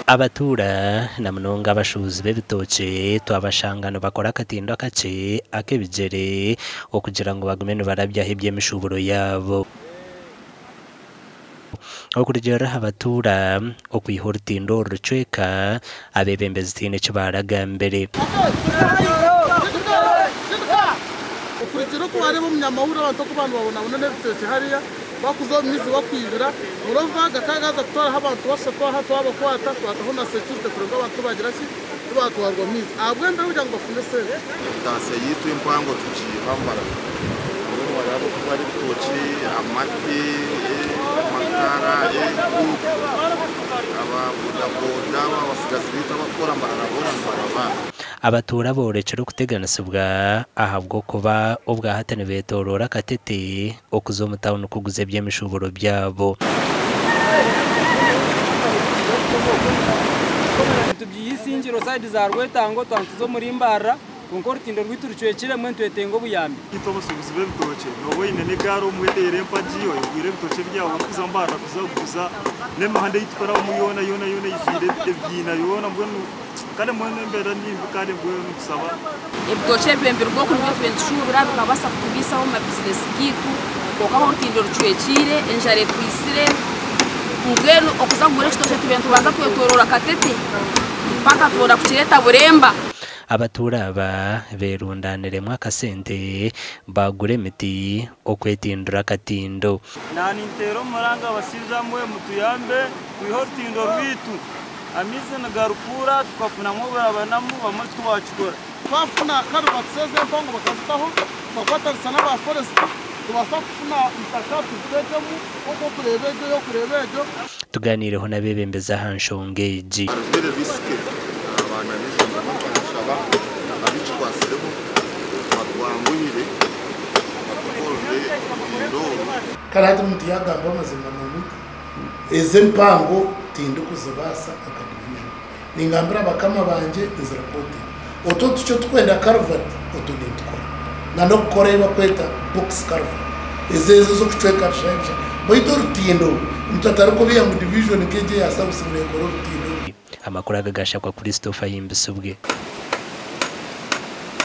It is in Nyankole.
Abatuura na munonga abashuubuzi b'ebitookye twabashanga nibakora akatindo akakye ak'ebigyere okugira ngu bagume nibarabyaho eby'emishuuburo yaabo. Okurugiirira aha batuura, okwiha orutindo oru rucweka, abeebembezi tihaine eki baaragambire. Okurugiirira oku waareeba omunyamahurire abantu oku baba nibabonabona n'ebitookye hariya, Bakuza omu maizi bakwibira Murova gakaba gaaza kutwaraho abantu bashatu aha twabakwata twataho na securite kureba ngu abantu tibagira ki tibatwarwa mu maizi ahabw'embeho kugira ngu bafune esente. Entaasya yaitu empango tugiiha Mbarara. Mbwenu wareeba abarikutwara ebitookye, amate, amakara, enku, aba boda boda, abatsigazi baitu abarikukora Mbarara boona nibaraba. Abatuura boorekire okuteganisibwa ahabw'okuba obwahati nibeetooroora akatete okuza omu tauni kuguza eby'emishuuburo byabo. Nitubyiha Isingiro side za Rwetango twantuza omuri Mbarara kwonka orutindo rwaitu rucwekire mbwenu nitwetenga obuyambi. Itwe abashuubuzi b'ebitookye nooba oine n'egaari obumwe eteire empagi oyegwire ebitookye byawe orikuza Mbarara kuza kuguza n'emihanda ei turikurabamu yoona yoona yoona eijwire ebiina yoona mbwenu Kare mbwenu embeera ni mbi kare mbwenu nitusaba. Ebitookye ebi nibiruga oku nibyo tubaire nitushuubura bikabaasa kutubiisaho omu mabizinesi gaitu kwonka ahu orutindo rucwekiire enjara etwitsire mbwenu okuza kugura ekitookye tubaire nitubanza twetoroora Katete mpaka tubona kukireeta Buremba. Abatuura aba berundaaniremu akasente baagura emiti okwetindura akatindo. Naninteera omuranga abashaija mwe mutuyambe twihe orutindo rwaitu. Amaizi nigarukuura tukafunamu oburabanamu bamwe titwakikora. Twafuna karuvati ezi empango bakazitaho tukakwatanisa n'aba forest tubaasa kufuna itaka turiteekemu nk'oku orikureeba egyo ei orikureeba egyo. Tugaaniireho n'abeebembezi aha nshonga egi. Ari very risky abaana b'eishomero barikushaba abikikwatsireho batwanguhire batukorere orutindo oru. Kare hati omuntu yaagamba amazima noomwita. Ezi empango tindikuzibaasa nka division. Ningambira bakama bangye nziripotinga. Otu otukye otukwenda culvert otwo nintukora. Na n'okukora ei bakweta box culvert. Ezo ezo ez'okucweka bishaha ebishaha. Baitu orutindo omuntu atarikubiiha ngu division nk'egi eya South ngu neekora orutindo oru. Amakuru aga gashakwa Christopher Ahimbisibwe.